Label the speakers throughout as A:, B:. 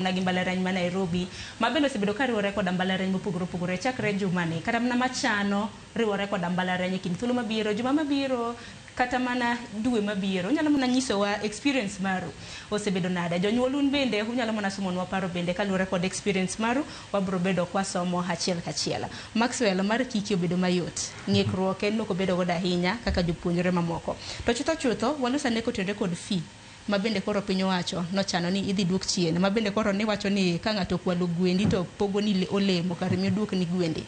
A: Mana gi mbalariany ma Nairobi ma bende osebedo ka riwore koda mbalariany mopogore opogore chakre jumani kata mana machano riwore koda mbalariany e kind thuolo mabiro, juma mabiro, kata mana dwe mabiro. Unyalo mana nyisowa experience maru osebedo nade. Jonyuol un bende unyalo mana somonwa paro bende kaluwore kod experience maru, wabiro bedo kwasomo achiel kachiel. Maxwell, mar Kiki obedo mayot. Ng'ikruok en ok obedo godo ahinya kaka jopuonjre mamoko. To chutho chutho walos ane kotenore kod fee ma bende koro piny owacho nochano ni idhi duok chien, ma bende koro niwacho ni ka ng'ato okwalo gwendi to pogo ni olemo kar mi oduok ni gwendi.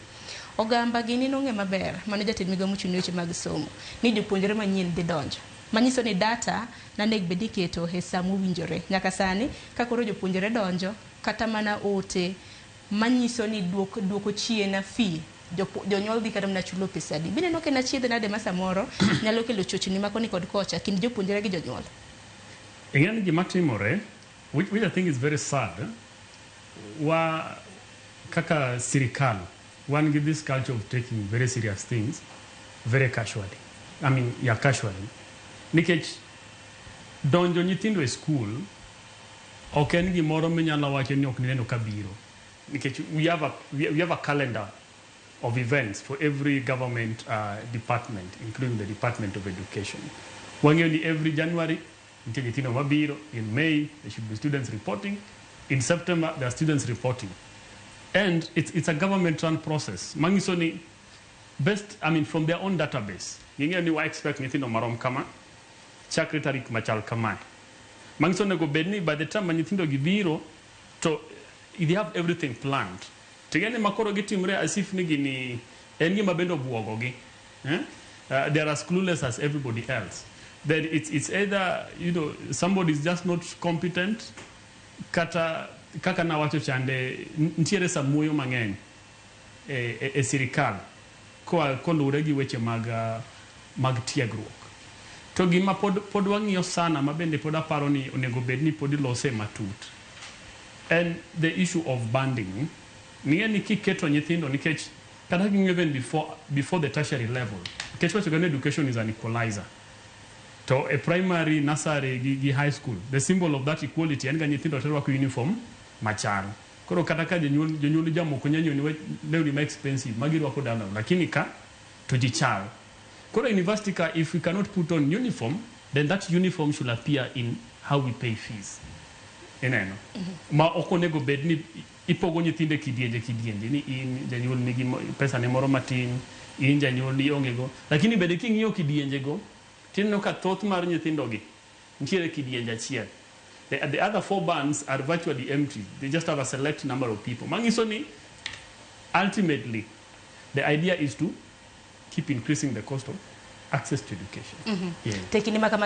A: Ogamba gini nong'e maber, mano jatend migao mochung' ne weche mag somo, ni jopuonjre manyien dhi donjo. Manyiso ni data nanego bed ni iketo e saa mowinjore. Nyaka sani ka koro jopuonjre donjo, kata mana ote manyiso ni duok, duoko chien fee, jonyuol dhi kata mana chulo pesa adi. Bineno ka en achiedh nade ma samoro nyalo kelo chochni ma koni kod kocha kind jopuonjre gi jonyuol.
B: Ing'e ni gima timore, which I think is very sad, wa kaka sirikal wan gi this culture of taking very serious things very casually. I mean, yeah, casually. Nikech donjo nyithindo e school ok en gimoro minyalo wacho ni ok nineno kabiro. Nikech we have a calendar of events for every government department, including the Department of Education. Wang'eyo ni every January nitie nyithindo mabiro, in May there should be students reporting, in September there are students reporting. And it's a government run process. Manyiso ni best, I mean, from their own database, ging'eyo ni wa expect nyithindo marom kama, chakre tarik machal kamae. Manyiso onego bed ni by the time ma nyithindo gi biro, to they have everything planned. Ting'e ni makoro gitimre as if ni gini en gima bende obuogogi. Eh? They are as clueless as everybody else. Then it's either somebody is just not competent, kata kaka nawacho chande, nitiere samuoyo mang'eny e sirikal koa koluwore gi weche mag tiegruok. To gima pod wang'iyo sana, ma bende pod aparo ni onego bed ni pod ilose matut, en the issue of banding. Ning'e ni kiketo nyithindo, nikech kata king'iyo even before the tertiary level, nikech wacho ga ni education is an equalizer, to e primary, nursery gi high school, the symbol of that equality en ga nyithindo te rwako uniform machal. Koro kata ka jonyuol jamoko nya nyiewo lewni ma expensive ma girwako dala, lakini ka to ji chal. Koro university ka, if we cannot put on uniform, then that uniform should appear in how we pay fees. Ineno ma ok onego bed ni ipogo nyithindo e kidienje kidienje ni in janyuol nigi pesa ne moro matin, in janyuol ni onge go. Lakini bende king'iyo kidienje go, tineno ka thoth mar nyithindo gi nitiere kidienje achiel. The other four bands are virtually empty. They just have a select number of people. Manyiso ni ultimately the idea is to keep increasing the cost of access to education.
A: Te kinde ma kama.